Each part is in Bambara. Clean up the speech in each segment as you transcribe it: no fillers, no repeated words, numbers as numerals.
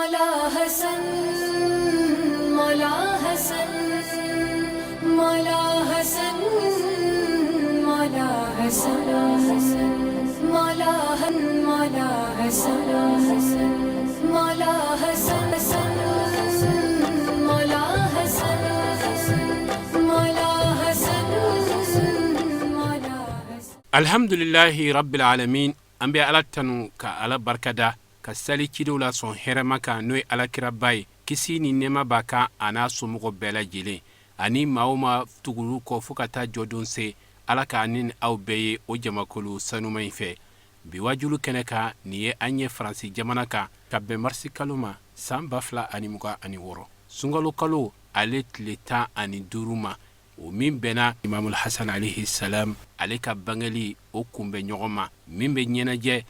मौला हसन, मौला हसन, मौला हसन, मौला हसन, मौला हन, मौला हसन, मौला हसन, हसन, मौला हसन, मौला हसन, मौला Hasan. Alhamdulilahi rabbil alamin. An bɛ Ala tanu ka Ala barikada, ka sali cidenw la sɔn hɛrɛma kan, n'o ye Alakiraba ye, kisi ni nɛɛma b'a kan, a n'a somɔgɔ bɛɛ lajɛlen ani maa o maa tugul'u kɔ fo ka taa jɔdon se. Ala k'an ni aw bɛɛ ye o jamakulu sanuma in fɛ. Bi wajulu kɛnɛ kan, nin ye an ye Faransi jamana kan, ka bɛn marisi kalo ma san 2026, sunkalo kalo ale tile 15 ma, o min bɛnna Imamul Hasan alayhi salam ale ka bangeli o kunbɛn ɲɔgɔn ma, min bɛ ɲɛnajɛ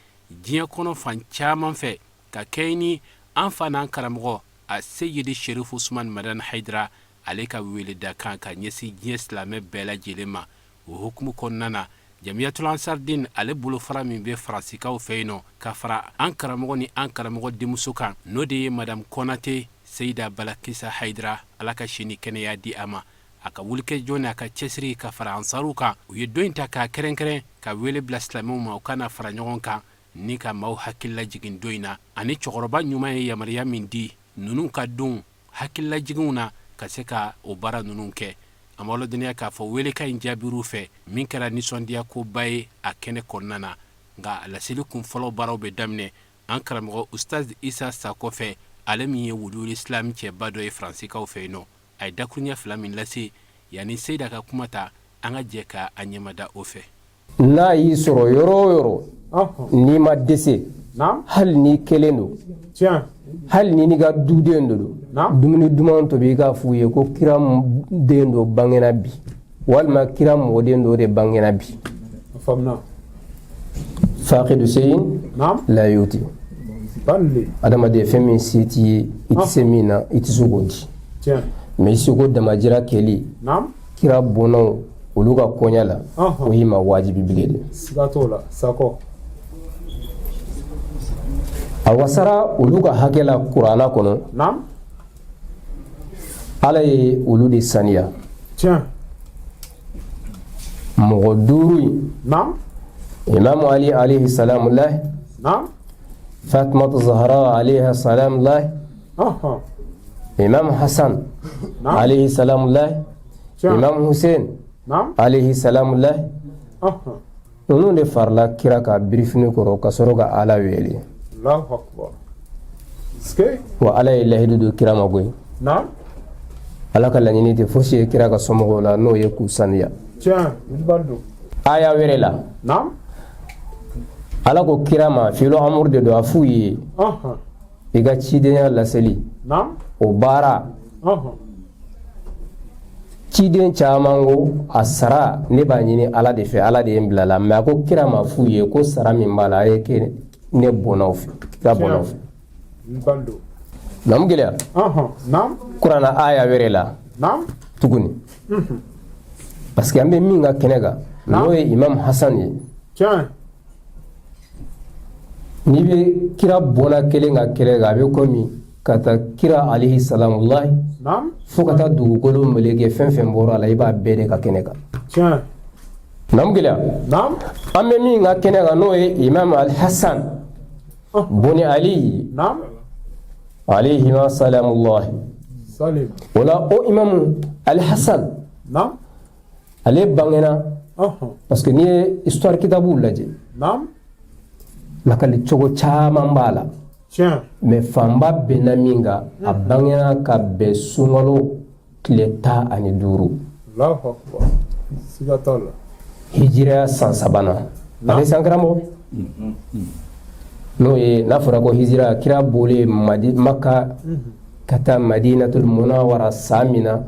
diɲɛ kɔnɔ fan caman fɛ, ka kɛɲɛ ni an fa n'an karamɔgɔ a Seyidi Sherifu Usman Madani Hayidara ale ka weleda kan ka ɲɛsin diɲɛ silamɛ bɛɛ lajɛlen ma. O hukumu kɔnɔna na, Jamiyatul Ansardin ale bolofara min bɛ Faransikaw fɛ yen nɔ, ka fara an karamɔgɔ ni an karamɔgɔ denmuso kan, n'o de ye Madame Kɔnate Seyida Balakisa Hayidara, Ala ka si ni kɛnɛya di a ma, a ka wulikajɔ n'a ka cɛsiri ka fara ansaruw kan, u ye don in ta k'a kɛrɛnkɛrɛn ka wele bila silamɛw ma u ka na fara ɲɔgɔn kan ni ka maaw hakililajigin don in na, ani cɛkɔrɔba ɲuman ye yamaruya min di ninnu ka don hakililajiginw na ka se ka o baara ninnu kɛ. An b'aw ladɔnniya k'a fɔ welekan in jaabir'u fɛ, min kɛra nisɔndiya koba ye a kɛnɛ kɔnɔna na. Nka a laseli kun fɔlɔ baaraw bɛ daminɛ an karamɔgɔ Ustaz Isa Sakɔ fɛ, ale min ye wuluwulu islam cɛba dɔ ye Faransikaw fɛ yen nɔ. A ye dakuruɲɛ fila min lase yanni Seyida ka kuma ta, an ka jɛ ka a ɲɛmada o fɛ. N'a y'i sɔrɔ yɔrɔ o yɔrɔ, n'i ma dɛsɛ, hali n'i kelen don, hali ni n'i ka duden dɔ don, dumuni duman tobi, i k'a f'u ye ko kira den dɔ bangena bi, walima kira mɔden dɔ de bangena bi. Faqidu seyin la yuti. Adamaden, fɛn min se t'i ye, i tɛ se min na, i tɛ se k'o di, mais i seko damajira kɛli kira bɔnnaw olu ka koɲɛ la, o y'i ma wajibi bilen de. A wasara olu ka hakɛ la kuranna kɔnɔ. Ala ye olu de saniya, mɔgɔ duuru in: Imamu Ali alayhi salamulahi, Fatumata Zahara alayha salamulahi, Imam Hasan alayhi salamulahi, Imam Hussein alayhi salamulahi. Ninnu de farala kira ka birifini kɔrɔ ka sɔrɔ ka Ala wele. Wa Ala ye lahidu don kira ma koyi. Ala ka laɲini tɛ fosi ye kira ka somɔgɔw la, n'o ye k'u saniya. Aya wɛrɛ la, Ala ko kira ma, filu amuru de don, a f'u ye i ka cidenya laseli o baara, ciden caman ko a sara ne b'a ɲini Ala de fɛ, Ala de ye n bila la. Mais a ko kira ma f'u ye ko sara min b'a la, a ye kɛ ne bɔnnaw fɛ, kira bɔnnaw fɛ. Namu gɛlɛya kuranna aya wɛrɛ la tuguni, parce que an bɛ min ka kɛnɛ kan, n'o ye Imam Hasan ye, n'i bɛ kira bɔnna kelen ka kɛlɛ kan, a bɛ komi ka taa kira alayhi salamulahi fo ka taa dugukolo meleke, fɛn fɛn bɔra a la, i b'a bɛɛ de ka kɛnɛ kan. Namu gɛlɛya, an bɛ min ka kɛnɛ kan, n'o ye Imam Alhasan boni Ali alayhima salamulahi. O la, o Imamu Alhasan, ale bangena, parce que n'i ye histoire kitabuw lajɛ, lakali cogo caman b'a la, mais fanba bɛnna min kan, a bangena ka bɛn sunkalo tile 15, hijira san sabanan. Ale san karamɔgɔ, n'o ye n'a fɔra ko hijira, kira bɔlen Maka ka taa Madinatul Munawara san min na,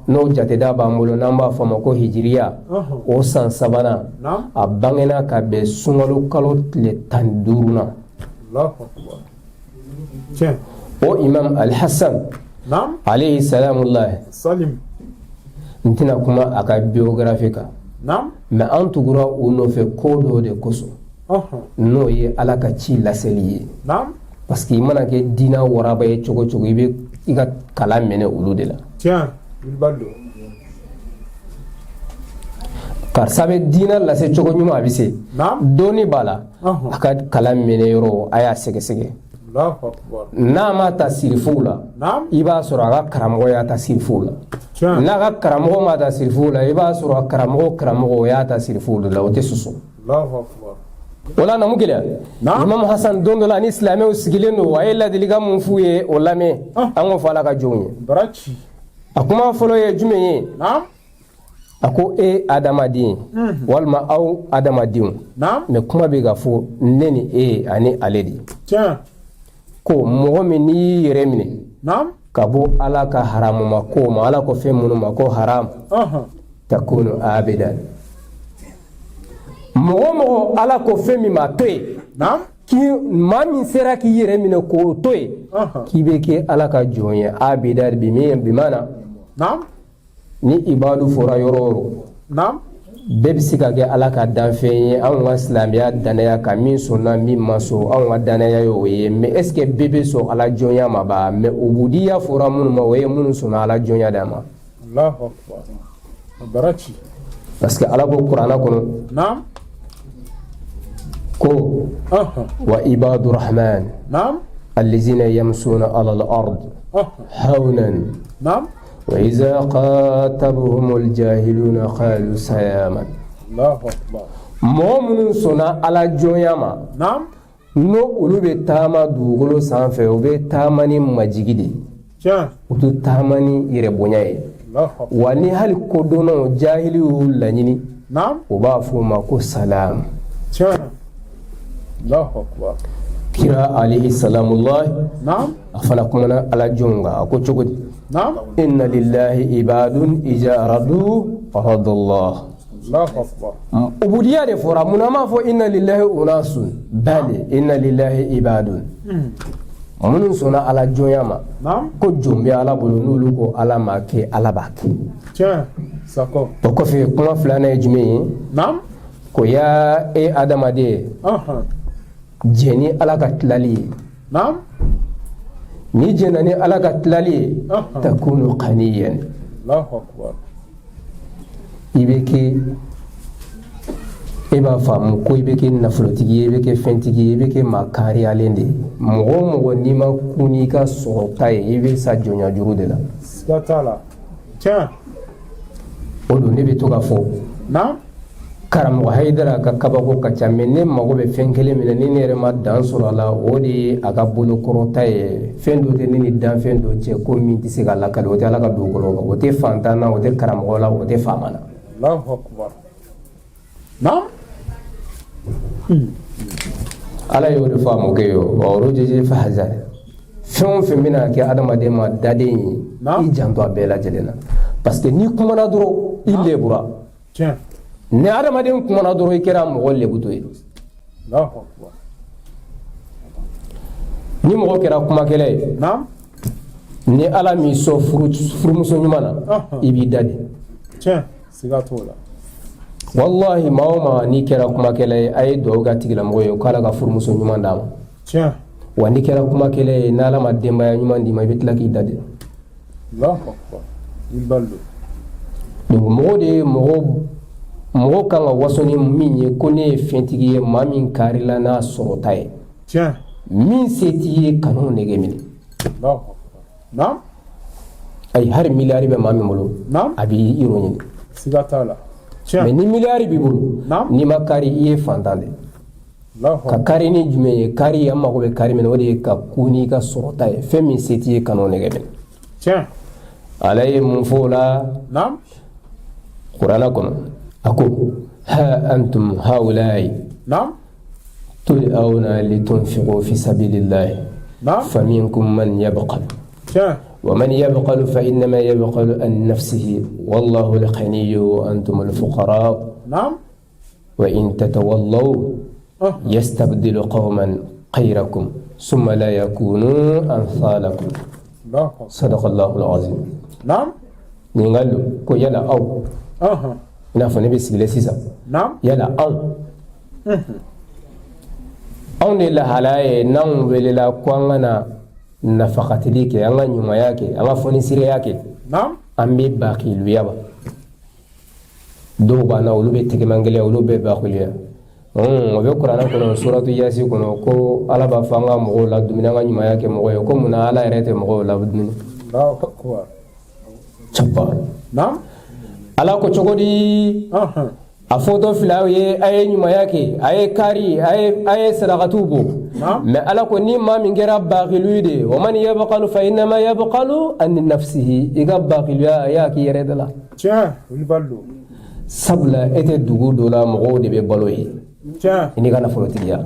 n'o jateda b'an bolo, n'an b'a fɔ a ma ko hijiriya, o san sabanan, a bangena ka bɛn sunkalo kalo tile 15 na. O Imam Alhassan alayhi salamulahi, n tɛna kuma a ka biographie kan, mais an tugura o nɔfɛ ko dɔ de kosɔn, n'o ye Ala ka ci laseli ye. Parce que i mana kɛ diina waraba ye cogo cogo, i bɛ i ka kalan minɛ olu de la. Tiɲɛ, wulibali don. Karisa bɛ diina lase cogo ɲuman, a bɛ se. Dɔnni b'a la, a ka kalan minɛ yɔrɔ, a y'a sɛgɛsɛgɛ. N'a ma ta sirifuw la, i b'a sɔrɔ a ka karamɔgɔ y'a ta sirifuw la. N'a ka karamɔgɔ ma ta sirifuw la, i b'a sɔrɔ a karamɔgɔ karamɔgɔ y'a ta sirifuw de la. O tɛ sɔsɔ. O la namu gɛlɛya. Imam Hasan, don dɔ la, ni silamɛw sigilen don, a ye ladilikan mun f'u ye, o lamɛn. An k'o fɔ Ala ka jɔnw ye. A kuma fɔlɔ ye jumɛn ye? A ko e adamaden, walima aw adamadenw, mais kuma bɛ ka fɔ ne ni e ani ale de, ko mɔgɔ min n'i y'i yɛrɛ minɛ ka bɔ Ala ka haramu ma ko ma, Ala ko fɛn minnu ma ko haramu, takunu abidan. Mɔgɔ mɔgɔ, Ala ko fɛn min ma, to yen, k'i maa min sera k'i yɛrɛ minɛ k'o to yen, k'i bɛ kɛ Ala ka jɔn ye. Abidan bi min bi mana ni ibadu fɔra yɔrɔ o yɔrɔ, bɛɛ bɛ se ka kɛ Ala ka danfɛn ye. Anw ka silamɛya danaya ka min sɔnna, min ma sɔn, anw ka danaya ye o ye. Mais est ce que bɛɛ bɛ sɔn Ala jɔnya ma ba? Mais ubudiya fɔra minnu ma, o ye minnu sɔnna Ala jɔnya d'a ma. Parce que Ala ko Kuranna kɔnɔ ko wa ibadu rahman allazina yamsuna ala al-ard hawnan wa iza qatabahumul jahiluna qalu salaman. Mɔgɔ minnu sɔnna Ala jɔnya ma, n'o olu bɛ taama dugukolo sanfɛ, u bɛ taama ni majigi de ye, u tɛ taama ni yɛrɛbonya ye. Wa ni hali kodɔnnaw jahili y'u laɲini, u b'a fɔ u ma ko salam. Kira alayhi salamullah, a fana kumana Ala jɔnw kan. A ko cogo di? Inna lillahi ibadun iza radu radallah. Ubudiya de fɔra. Mun na m'a fɔ inna lillahi unasun, bali inna lillahi ibadun? Minnu sɔnna Ala jɔnya ma, ko jɔn bɛ Ala bolo, n'olu ko Ala ma kɛ, Ala b'a kɛ. O kɔfɛ, kuma filanan ye jumɛn ye? Ko ya e adamaden, jɛn ni Ala ka tilali ye. Ni jɛnna ni Ala ka tilali ye, takunu qaniyan, i bɛ kɛ, e b'a faamu ko i bɛ kɛ nafolotigi ye, i bɛ kɛ fɛntigi ye, i bɛ kɛ maa kariyalen de ye. Mɔgɔ o mɔgɔ n'i ma kun n'i ka sɔrɔta ye, i bɛ sa jɔnya juru de la. Siga t'a la, tiɲɛ. O don ne bɛ to ka fɔ, karamɔgɔ Hayidara ka kabako ka ca, mais ne mago bɛ fɛn kelen min na, ni ne yɛrɛ ma dan sɔrɔ a la, o de ye a ka bolokɔrɔta ye. Fɛn dɔ tɛ ne ni danfɛn dɔ cɛ ko min tɛ se ka lakali, o tɛ Ala ka dugukolo kan, o tɛ fantan na, o tɛ karamɔgɔ la, o tɛ faama na. Allahu akbar, naam. Ala y'o de fɔ a mɔkɛ ye. O rojiji fahazar, fɛn o fɛn bɛna kɛ adamaden ma daden ye, i janto a bɛɛ lajɛlen na, parce que n'i kumana dɔrɔn, i lebura. Ni adamaden kumana dɔrɔn, i kɛra mɔgɔ lebuto ye. Ni mɔgɔ kɛra kumakɛla ye, ni Ala m'i sɔn furumuso ɲuman na, i b'i da de. Siga t'o la. Wallahi, maa o maa n'i kɛra kumakɛla ye, a ye dugawu k'a tigilamɔgɔ ye k'Ala ka furumuso ɲuman d'a ma. Wa n'i kɛra kumakɛla ye, n'Ala ma denbaya ɲuman d'i ma, i bɛ tila k'i da de. Donc mɔgɔ de ye mɔgɔ, mɔgɔ kan ka waso ni min ye, ko ne ye fɛntigi ye, maa min karila n'a sɔrɔta ye, min se t'i ye, kan'o nege minɛ. Ayi, hali miliyari bɛ maa min bolo, a b'i yɔrɔ ɲini. Siga t'a la. Mais ni miliyari b'i bolo, n'i ma kari, i ye fantan de. Ka kari ni jumɛn ye? Kari, an mago bɛ kari min na, o de ye ka ku n'i ka sɔrɔta ye. Fɛn min se t'i ye, kan'o nege minɛ. Ala ye mun fɔ o la Kuranɛ kɔnɔ? A ko ha antum haulayi tud'awna litunfiqu fi sabilillahi faminkum man yabkhal wa man yabkhal fa innama yabkhalu an nafsihi wallahu al-ghaniyyu wa antum al-fuqara wa in tatawallaw yastabdil qauman ghayrakum summa la yakunu amsalakum. Sadaqallahu al-azim. Ɲininkali don ko yala aw, i n'a fɔ ne bɛ sigilen sisan, yala anw Anw de lahalaya ye n'anw welela ko an ka na nafakatili kɛ, an ka ɲumanya kɛ, an ka fɔnisiriya kɛ, an bɛ bakiluya ba. Dɔw b'an na, olu bɛ tɛgɛmangɛlɛya, olu bɛ bakiluya. O bɛ kuranɛ kɔnɔ, suratu yasi kɔnɔ, ko Ala b'a fɔ an ka mɔgɔw ladumuni, an ka ɲumanya kɛ mɔgɔw ye, ko munna Ala yɛrɛ tɛ mɔgɔw ladumuni? Caba Ala ko cogo di? A fɔtɔ filɛ aw ye, a ye ɲumanya kɛ, a ye kari, a ye sarakatiw bɔ. Mais Ala ko ni maa min kɛra bakilu de ye, wa man yabkalu fa innama yabkalu an nafsihi, i ka bakiluya a y'a k'i yɛrɛ de la. Sabula e tɛ dugu dɔ la, mɔgɔw de bɛ balo ye i n'i ka nafolotigiya.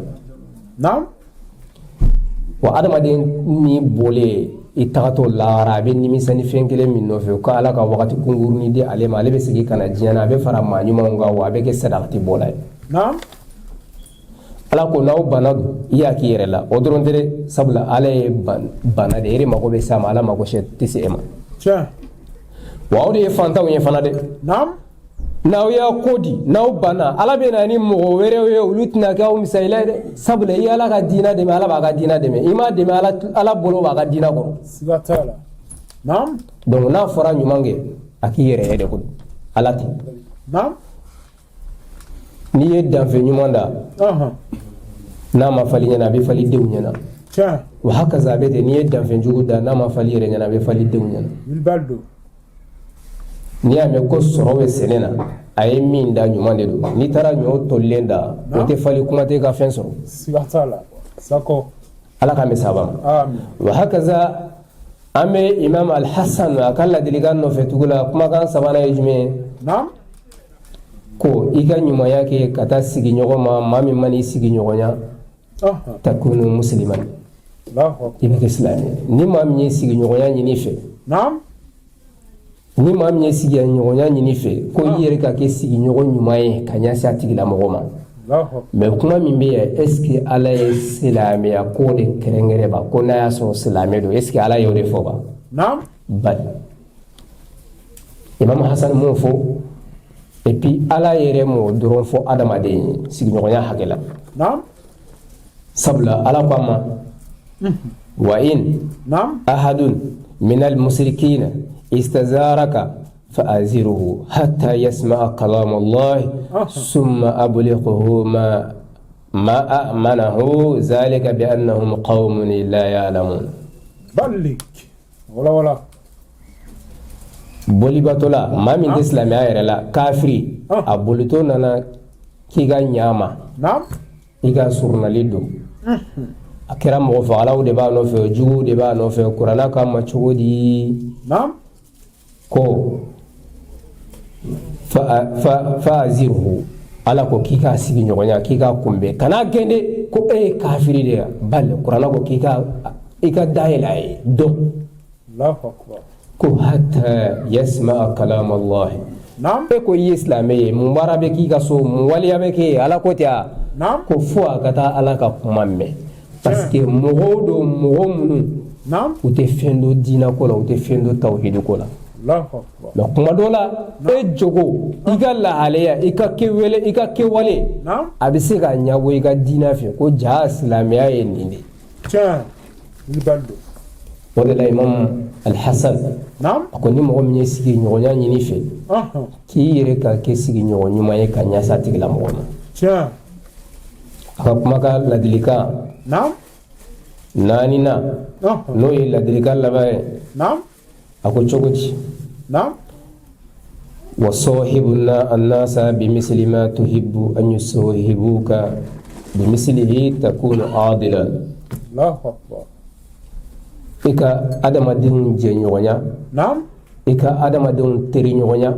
Wa adamaden ni bɔlen i tagatɔ lahara, a bɛ nimisa ni fɛn kelen min nɔfɛ, ko Ala ka wagati kunkurunin di ale ma, ale bɛ segin ka na diɲɛ na, a bɛ fara maa ɲumanw kan, wa a bɛ kɛ sadakati bɔla ye. Ala ko n'aw banna don, i y'a k'i yɛrɛ la, o dɔrɔn tɛ dɛ, sabula Ala ye bana de, e de mago bɛ s'a ma, Ala mago tɛ se e ma. Wa aw de ye fantanw ye fana dɛ. N'aw y'a ko di, n'aw banna, Ala bɛ na ni mɔgɔ wɛrɛw ye, olu tɛna kɛ aw misali ye dɛ. Sabula i Ala ka diinɛ dɛmɛ, Ala b'a ka diinɛ dɛmɛ. I m'a dɛmɛ, Ala bolo b'a ka diinɛ kɔrɔ. Siga t'a la. Donc n'a fɔra ɲuman kɛ, a k'i yɛrɛ ye de ko Ala ten. N'i ye danfɛn ɲuman da, n'a ma fali ɲɛna, a bɛ fali denw ɲɛna. Wa hakaza, a bɛ ten, n'i ye danfɛn jugu da, n'a ma fali yɛrɛ ɲɛna, a bɛ fali denw ɲɛna. N'i y'a mɛn ko sɔrɔ bɛ sɛnɛ na, a ye min da ɲuman de don. N'i taara ɲɔ tolilen da, o tɛ fali, kuma tɛ ka fɛn sɔrɔ. Ala k'an bɛ saba ma. Wa hakaza, an bɛ Imam Alhasan a ka ladilikan nɔfɛ tugu la. Kumakan sabanan ye jumɛn ye? Ko i ka ɲumanya kɛ ka taa sigiɲɔgɔn ma, maa min man'i sigiɲɔgɔnya, takunu musliman, i bɛ kɛ silamɛ. Ni maa min ye sigiɲɔgɔnya ɲini fɛ, ni maa min ye sigiɲɔgɔnya ɲini fɛ, ko i yɛrɛ ka kɛ sigiɲɔgɔn ɲuman ye ka ɲɛsin a tigilamɔgɔ ma. Mais kuma min bɛ yan, est ce que Ala ye silamɛya ko de kɛrɛnkɛrɛn ba, ko n'a y'a sɔrɔ silamɛ don? Est ce que Ala y'o de fɔ ba? Bali Imam Hasan m'o fɔ, et puis Ala yɛrɛ m'o dɔrɔn fɔ adamaden ye sigiɲɔgɔnya hakɛ la. Sabula Ala ko a ma: wa in ahadun min almusrikina istazaraka fa aziruhu hatta yasma'a kalam Allah summa ablighuhu ma amanahu zalika bi annahum qaumun la ya'lamun. Balik wala wala. Bolibatɔla, maa min tɛ silamɛya yɛrɛ la, kafiri, a bolitɔ nana k'i ka ɲa ma, i ka surunali don. A kɛra mɔgɔ fagalaw de b'a nɔfɛ, juguw de b'a nɔfɛ. Kuranna k'a ma cogo di? Ko fa azirhu, Ala ko k'i k'a sigiɲɔgɔnya, k'i k'a kunbɛn, kan'a gɛn dɛ ko e ye kafiri de ye. Bali kuranna ko k'i ka i ka da yɛlɛ a ye dɔn ko hatta yasma'a kalam Allah. E ko i ye silamɛ ye, mun baara bɛ k'i ka so, mun waleya bɛ kɛ ye? Ala ko tɛ ko fo a ka taa Ala ka kuma mɛn, parce que mɔgɔw don, mɔgɔ minnu u tɛ fɛn dɔn diinɛ ko la, u tɛ fɛn dɔn tawhidi ko la. Mais kuma dɔ la, e jogo, i ka lahalaya, i ka kɛwale, i ka kɛwale, a bɛ se ka ɲɛbɔ i ka diinɛ fɛ ko ja silamɛya ye nin de. O de la Imam Alhasan a ko ni mɔgɔ min ye sigiɲɔgɔnya ɲini fɛ, k'i yɛrɛ ka kɛ sigiɲɔgɔn ɲuman ye ka ɲɛsin a tigilamɔgɔ ma. A ka kumakan ladilikan naaninan, n'o ye ladilikan laban ye, a ko cogo di? Wa sahibu annasa bimisli ma tuhibbu an yusahibuka bimislihi takunu adilan. I ka adamadenw jɛɲɔgɔnya, i ka adamadenw teriɲɔgɔnya,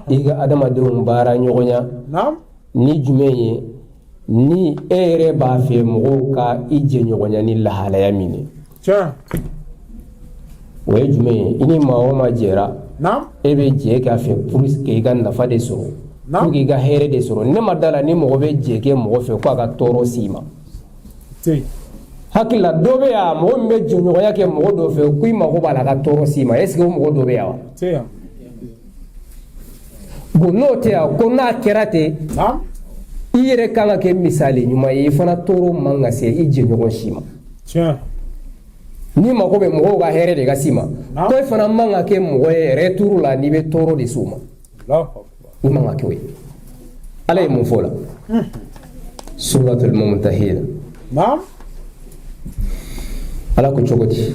i ka adamadenw baara ɲɔgɔnya ni jumɛn ye, ni e yɛrɛ b'a fɛ mɔgɔw ka i jɛɲɔgɔnya ni lahalaya min ye? O ye jumɛn ye? I ni maa o maa jɛra, e bɛ jɛ k'a fɛ pour que i ka nafa de sɔrɔ, pour que i ka hɛrɛ de sɔrɔ. Ne ma da la ni mɔgɔ bɛ jɛ kɛ mɔgɔ fɛ ko a ka tɔɔrɔ s'i ma. Hakili la, dɔ bɛ yan, mɔgɔ min bɛ jɛɲɔgɔnya kɛ mɔgɔ dɔ fɛ ko i mago b'a la a ka tɔɔrɔ s'i ma, est ce que o mɔgɔ dɔ bɛ yan wa? Bon, n'o tɛ yan, ko n'a kɛra ten. I yɛrɛ kan ka kɛ misali ɲuman ye, i fana tɔɔrɔ man ka se i jɛɲɔgɔn si ma. N'i mago bɛ mɔgɔw ka hɛrɛ de ka s'i ma, ko e fana man ka kɛ mɔgɔ ye retour la n'i bɛ tɔɔrɔ de s'u ma. I man ka kɛ o ye. Ala ye mun fɔ o la? Suratul Mumtahina. Ala ko cogo di?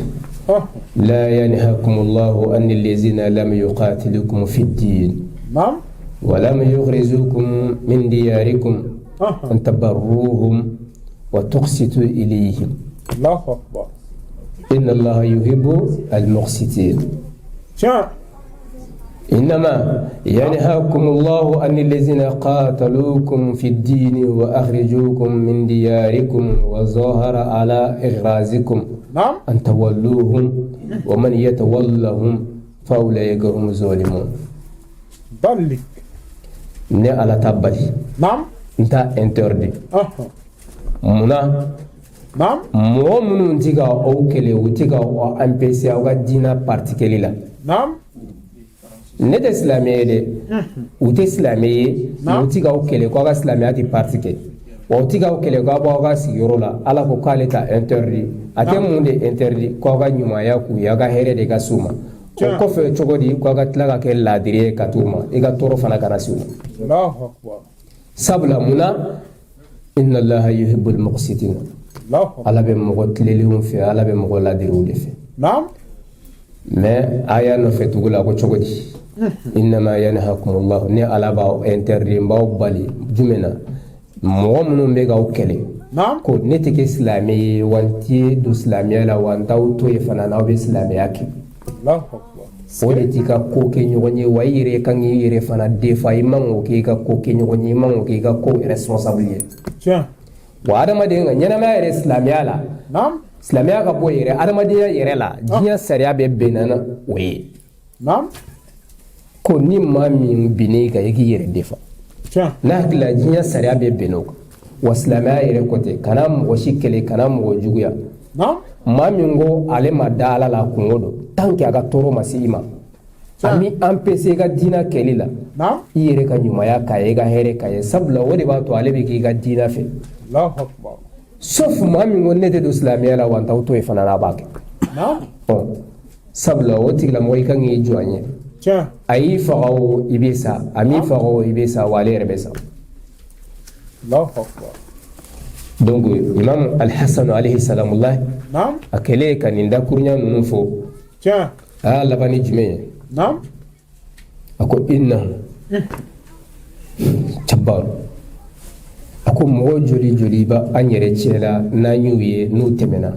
La yanhakumullahu anil lezina lam yuqatilukum fid din wa lam yukhrijukum min diyarikum an tabarruhum wa tuqsitu ilayhim. Allahu akbar. Inna Allaha yuhibbu al-muqsitin. Innama yanhakumullahu anil lezina qatalukum fid dini wa akhrajukum min diyarikum wa zahara ala ikhrajikum an tawalluhum wa man yatawallahum fa ulaika humu zalimun. Balik. Ne Ala t'a bali. N t'a interdit. Munna? Mɔgɔ minnu tɛ ka aw kɛlɛ, u tɛ ka aw empêcher aw ka diinɛ pratiquer la. Ne tɛ silamɛ ye dɛ, u tɛ silamɛ ye, mais u tɛ k'aw kɛlɛ k'aw ka silamɛya tɛ pratiquer, wa u tɛ k'aw kɛlɛ k'aw bɔ aw ka sigiyɔrɔ la. Ala ko k'ale t'a interdit. A tɛ mun de interdit? K'aw ka ɲumanya k'u ye, aw ka hɛrɛ de ka s'u ma. O kɔfɛ cogo di k'aw ka tila ka kɛ laadiri ye ka t'u ma, i ka tɔɔrɔ fana kana s'u ma? Sabula munna? Inna Allaha yuhibbul muqsitin. Ala bɛ mɔgɔ tilelenw fɛ, Ala bɛ mɔgɔ laadiriw de fɛ. Mais aya nɔfɛ tugu la ko cogo di? Innama yanhakumullahu, ne Ala b'aw interdit, n b'aw bali jumɛn na? Mɔgɔ minnu bɛ k'aw kɛlɛ ko ne tɛ kɛ silamɛ ye, wa n tɛ don silamɛya la, wa n t'aw to yen fana n'aw bɛ silamɛya kɛ. O de t'i ka ko kɛ ɲɔgɔn ye, wa i yɛrɛ kan k'i yɛrɛ fana defa. I man k'o k'i ka ko kɛ ɲɔgɔn ye, i man k'o k'i ka ko responsable ye. Wa adamaden ka ɲɛnamaya yɛrɛ silamɛya la, silamɛya ka bɔ yɛrɛ adamadenya yɛrɛ la, diɲɛ sariya bɛ bɛnna na o ye ko ni maa min binn'i kan, i k'i yɛrɛ defa. N'a hakili la, diɲɛ sariya bɛ bɛn o kan, wa silamɛya yɛrɛ ko ten, kana mɔgɔ si kɛlɛ, kana mɔgɔ juguya. Maa min ko ale ma da Ala la, kungo don, tant que a ka tɔɔrɔ ma se i ma, a m'i empêcher i ka diinɛ kɛli la, i yɛrɛ ka ɲumanya k'a ye, i ka hɛrɛ k'a ye, sabula o de b'a to ale bɛ k'i ka diinɛ fɛ. Sauf maa min ko ne tɛ don silamɛya la, wa n t'aw to yen fana n'a b'a kɛ. Sabula o tigilamɔgɔ, i kan k'i jɔ a ɲɛ. A y'i faga o, i bɛ sa, a m'i faga o, i bɛ sa, wa ale yɛrɛ bɛ sa. Donc Imam Al-Hassan alayhi salamullah, a kɛlen ka nin dakurunya ninnu fɔ, a y'a laban ni jumɛn ye? A ko innahu jabbar. A ko mɔgɔ joli joli bɛ an yɛrɛ cɛ la, n'an y'u ye n'u tɛmɛna,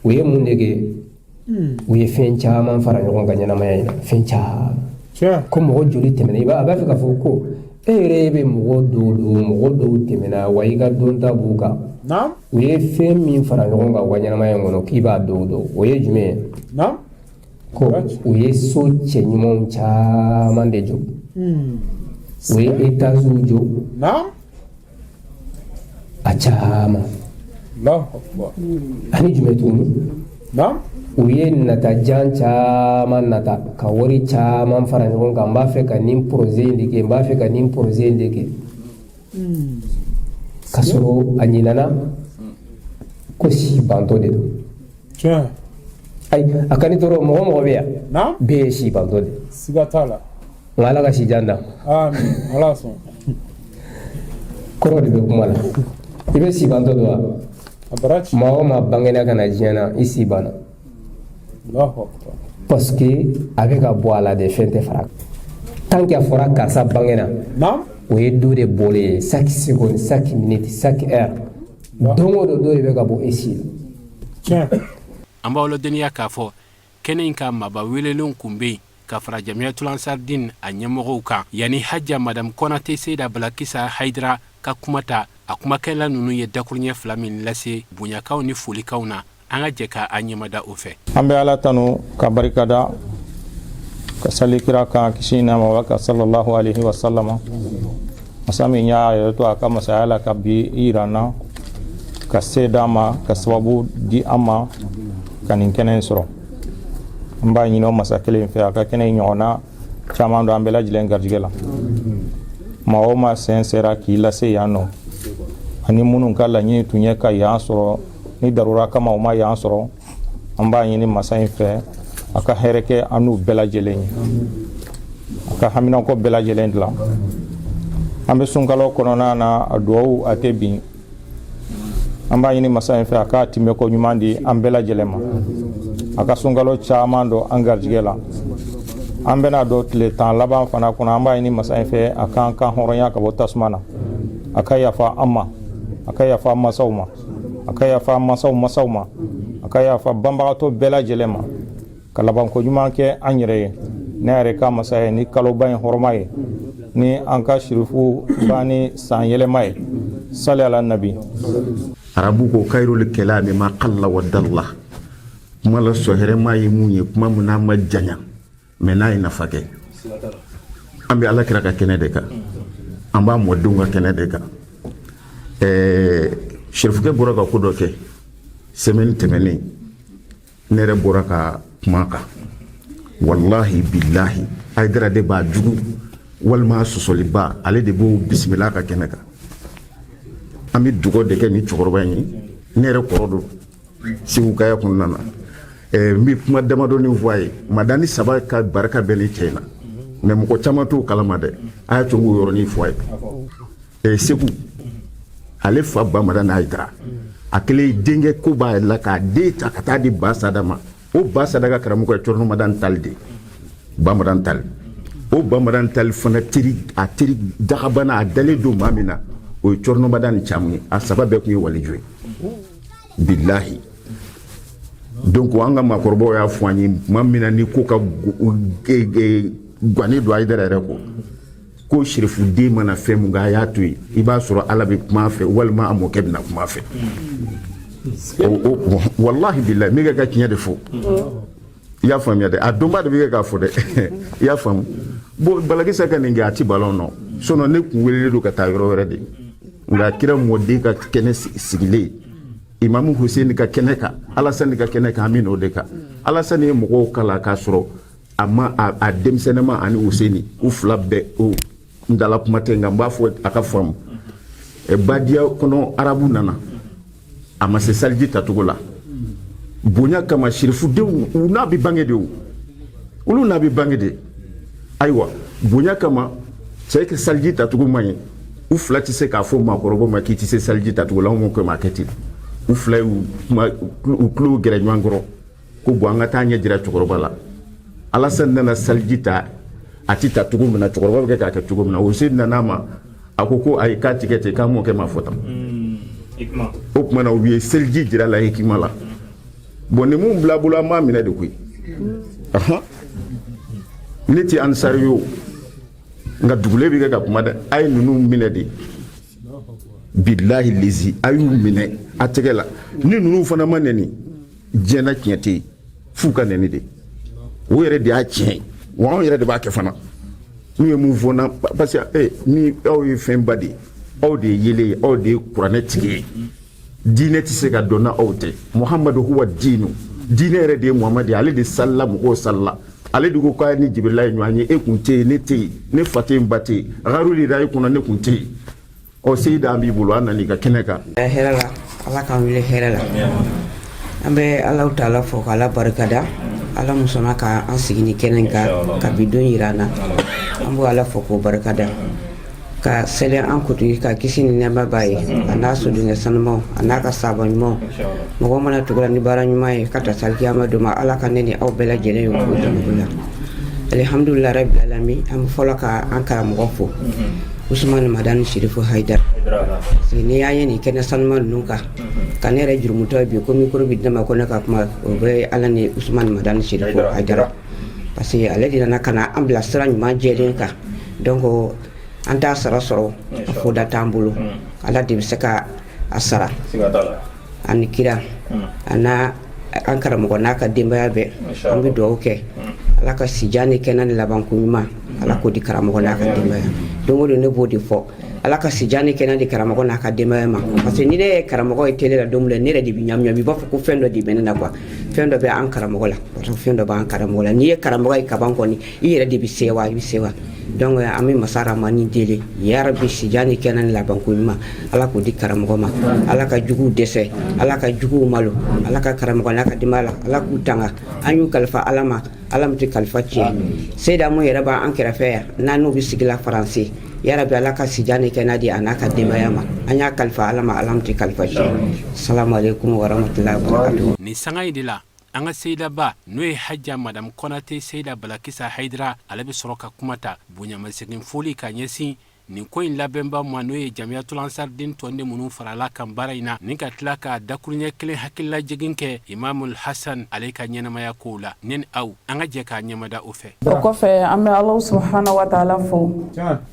u ye mun de kɛ? U ye fɛn caman fara ɲɔgɔn kan ɲɛnamaya in na, fɛn caman. Ko mɔgɔ joli tɛmɛna, i b'a a b'a fɛ k'a fɔ ko e yɛrɛ bɛ mɔgɔ dɔw dɔn, mɔgɔ dɔw tɛmɛna, wa i ka dɔnta b'u kan. U ye fɛn min fara ɲɔgɔn kan u ka ɲɛnamaya in kɔnɔ, k'i b'a dɔw dɔn, o ye jumɛn ye? Ko u ye so cɛ ɲumanw caman de jɔ, u ye étagew jɔ a caman. Ani jumɛn tuguni? U ye natajan caman nata ka wari caman fara ɲɔgɔn kan. N b'a fɛ ka nin projet in de kɛ, n b'a fɛ ka nin projet in de kɛ, ka sɔrɔ a ɲinana ko si bantɔ de don. Ayi, a ka ni tɔɔrɔ mɔgɔ mɔgɔ bɛ yan, bɛɛ ye si bantɔ de. Siga t'a la. Nka Ala ka si jan da. Ala sɔn. Kɔrɔ de bɛ kuma la. I bɛ si bantɔ don wa? Maa o maa bangena ka na diɲɛ na, i si banna, parce que a bɛ ka bɔ a la de, fɛn tɛ fara. Tant que a fɔra karisa bangena, o ye dɔ de bɔlen ye. Chaque seconde, chaque minute, chaque heure, don o don, dɔ de bɛ ka bɔ e si la. An b'aw ladɔnniya k'a fɔ kɛnɛ in ka maaba welelenw kun bɛ yen ka fara Jamiyatul Ansardin a ɲɛmɔgɔw kan, yanni Haja Madame Kɔnate Seyida Balakisa Hayidara ka kuma ta. A kumakɛla ninnu ye dakuruɲɛ fila min lase bonyakanw ni folikanw na, an ka jɛ ka an ɲɛmada o fɛ. An bɛ Ala tanu ka barikada, ka sali kira kan, kisi nɛɛma ka sallallahu alaihi wa sallama. Masa min y'a yɛrɛ to a ka masaya la ka bi yira an na, ka se d'an ma, ka sababu di an ma ka nin kɛnɛ in sɔrɔ, an b'a ɲini o masa kelen fɛ, a ka kɛnɛ in ɲɔgɔnna caman don an bɛɛ lajɛlen garijɛgɛ la. Maa o maa sen sera k'i lase yan nɔ, ani minnu ka laɲini tun ye ka yan sɔrɔ, ni darura kama u ma yan sɔrɔ, an b'a ɲini masa in fɛ a ka hɛrɛ kɛ an n'u bɛɛ lajɛlen ye, a ka haminanko bɛɛ lajɛlen dilan. An bɛ sunkalo kɔnɔna na, a duwawu a tɛ bin. An b'a ɲini masa in fɛ a k'a timɛko ɲuman di an bɛɛ lajɛlen ma, a ka sunkalo caman don an garijɛgɛ la. An bɛna don tile 10 laban fana kɔnɔ. An b'a ɲini masa in fɛ a k'an kan hɔrɔnya ka bɔ tasuma na, a ka yafa an ma, a ka yafa an masaw ma, a ka yafa an masaw masaw ma, a ka yafa banbagatɔ bɛɛ lajɛlen ma, ka labanko ɲuman kɛ an yɛrɛ ye ne yɛrɛ ka masa ye ni kaloba in hɔrɔma ye, ni an ka sirifu ba ni san yɛlɛma ye. Sali ala nabi. Arabu ko kayrul kalami ma qalla wa dalla. Kuma la sɔhɛrɛma ye mun ye? Kuma mun n'a ma janya, mais n'a ye nafa kɛ. An bɛ Ala kira ka kɛnɛ de kan, an b'a mɔdenw ka kɛnɛ de kan. Sherifukɛ bɔra ka ko dɔ kɛ semaine tɛmɛnen, ne yɛrɛ bɔra ka kuma kan. Walahi bilahi, Hayidara de b'a jugu walima sɔsɔliba, ale de b'o bisimila ka kɛnɛ kan. An bɛ dugawu de kɛ ni cɛkɔrɔba in ye. Ne yɛrɛ kɔrɔ don Segu kaya kɔnɔna na. N bɛ kuma damadɔni fɔ a ye. Madani saba ka barika bɛ ne cɛ in na, mais mɔgɔ caman t'o kalama dɛ. A y'a to n k'o yɔrɔnin fɔ a ye. Segu, ale fa Bamadani Hayidara, a kɛlen denkɛ ko b'a la k'a den ta ka taa di Ba Sada ma. O Ba Sada ka karamɔgɔ ye Cɔrɔnɔ Madani Tali de, Bamadani Tali. O Bamadani Tali fana teri, a teri dagabana, a dalen don maa min na, o ye Cɔrɔnɔ Madani Camu ye. A saba bɛɛ tun ye waliju ye, bilahi. Donc an ka maakɔrɔbaw y'a fɔ an ye tuma min na ni ko ka guwanen don Hayidara yɛrɛ kɔ, ko sirifuden mana fɛn mun kɛ, a y'a to yen, i b'a sɔrɔ Ala bɛ kuma a fɛ walima a mɔkɛ bɛna kuma a fɛ. Walahi bilahi, n bɛ ka tiɲɛ de fɔ. I y'a faamuya dɛ, a dɔnba de bɛ kɛ k'a fɔ dɛ. I y'a faamu. Bon, Balakisa ka nin kɛ, a ti balon nɔ. Sinon ne kun welelen don ka taa yɔrɔ wɛrɛ de, nka kira mɔden ka kɛnɛ sigilen, Imamu Hussein ka kɛnɛ kan, Alasani ka kɛnɛ kan, an bɛ n'o de kan. Alasani ye mɔgɔw kalan k'a sɔrɔ a ma a denmisɛnninma ani Hussein, u fila bɛɛ o n dala kuma tɛ, nka n b'a fɔ a ka faamu. Badiya kɔnɔ, arabu nana, a ma se saliji tacogo la bonya kama. Sirifudenw, u n'a bɛ bange de, o olu n'a bɛ bange de. Ayiwa, bonya kama, cɛ ka saliji tacogo man ɲi. U fila tɛ se k'a fɔ maakɔrɔba ma k'i tɛ se saliji tacogo la. Anw ko ma kɛ ten. U fila y'u kuma, u tulo gɛrɛ ɲɔgɔn kɔrɔ ko bon, an ka taa ɲɛ jira cɛkɔrɔba la. Alasani nana saliji ta, a ti ta cogo min na, cɛkɔrɔba bɛ kɛ k'a kɛ cogo min na. Hussein nana a ma, a ko ko ayi, k'a tigɛ ten, k'a mɔkɛ ma fɔ tan. O tuma na u ye seliji jira la hikima la. Bon, ni mun bila bolo, an b'a minɛ de koyi. Ne tɛ ansari ye o, nka dugulen bɛ kɛ ka kuma dɛ. A ye ninnu minɛ de, bilahi lezi, a y'u minɛ a tɛgɛ la. Ni ninnu fana ma nɛni, diɲɛ na tiɲɛ tɛ yen, f'u ka nɛni de. O yɛrɛ de y'a tiɲɛ ye wa, anw yɛrɛ de b'a kɛ fana. N'u ye mun fɔ n na, parce que ni aw ye fɛnba de ye, aw de ye yelen ye, aw de ye kuranɛ tigi ye. Diinɛ tɛ se ka dɔn na aw tɛ. Muhamadu huwa diinu, diinɛ yɛrɛ de ye Muhamadu ye. Ale de salila, mɔgɔw salila. Ale de ko k'a ni Jibirila ye ɲɔgɔn ye. E kun tɛ yen, ne tɛ yen, ne fa tɛ yen, ba tɛ yen, garuli da e kunna, ne kun tɛ yen. Ɔ, seyida, an b'i bolo, an nana i ka kɛnɛ kan. Hɛrɛ la, Ala k'an wuli hɛrɛ la. An bɛ Ala taala fo k'Ala barikada. Ala min sɔnna ka an sigi ni kɛnɛ kan ka bi don yira an na, an b'o Ala fo k'o barikada, ka sɛlɛn an kuntigi ka kisi ni nɛɛma b'a ye, a n'a sodenkɛ sanumaw, a n'a ka sahaba ɲumanw. Mɔgɔ mana tugula ni baara ɲuman ye ka taa salikiyama don ma, Ala ka ne ni aw bɛɛ lajɛlen ye k'o jamakulu la. Alihamudulila rabil alamin. An bɛ fɔlɔ ka an karamɔgɔ fo, Usumani Madani Sirifu Hayidara, parce que n'i y'an ye nin kɛnɛ sanuman ninnu kan, ka ne yɛrɛ jurumutɔ bi ko micro bi di ne ma ko ne ka kuma, o bɛ Ala ni Usumani Madani Sirifu Hayidara, parce que ale de nana ka na an bila sira ɲuman jɛlen kan. Donc an t'a sara sɔrɔ, a foda t'an bolo, Ala de bɛ se ka a sara, ani kira, a n'a an karamɔgɔ n'a ka denbaya bɛɛ. An bɛ dugawu kɛ, Ala ka sijan ni kɛnɛ ni labanko ɲuman, Ala k'o di karamɔgɔ n'a ka denbaya. Don o don ne b'o de fɔ, Ala ka sijan ni kɛnɛ di karamɔgɔ n'a ka denbaya ma, parce que ni ne ye karamɔgɔ ye télé la don min na, ne yɛrɛ de bɛ ɲami ɲami, i b'a fɔ ko fɛn dɔ de bɛ ne na quoi. Fɛn dɔ bɛ an karamɔgɔ la, parce que fɛn dɔ b'an karamɔgɔ la. N'i ye karamɔgɔ ye kaban kɔni, i yɛrɛ de bɛ sewa, i bɛ sewa. Donc an bɛ masa ramani deli, yarabi, sijan ni kɛnɛ ni labanko ɲuman, Ala k'o di karamɔgɔ ma. Ala ka juguw dɛsɛ, Ala ka juguw malo, Ala ka karamɔgɔ n'a ka denbaya la, Ala k'u tanga. An y'u kalifa Ala ma, Ala min tɛ kalifa tiɲɛ. Seyida mun yɛrɛ b'an kɛrɛfɛ yan, n'an n'u bɛ sigi la Faransi, yarabi, Ala ka sijan ni kɛnɛ di a n'a ka denbaya ma. An y'a kalifa Ala ma, Ala min tɛ kalifa tiɲɛ. Salamu aleykum warahmatulahi wabarakatuh. Nin sanga in de la, an ka seyidaba, n'o ye Hajja Madamu Kɔnate Seyida Balakisa Hayidara, ale bɛ sɔrɔ ka kuma ta bonyamasegin foli ka ɲɛsin nin ko in labɛnba ma, n'o ye Jamiyatul Ansardin tɔnden minnu farala kan baara in na, ni ka tila ka dakuruɲɛ kelen hakililajigin kɛ Imamul Hasan ale ka ɲɛnamaya kow la. Ne ni aw, an ka jɛ k'a ɲɛmada o fɛ. O kɔfɛ, an bɛ Ala subahana wa taala fo,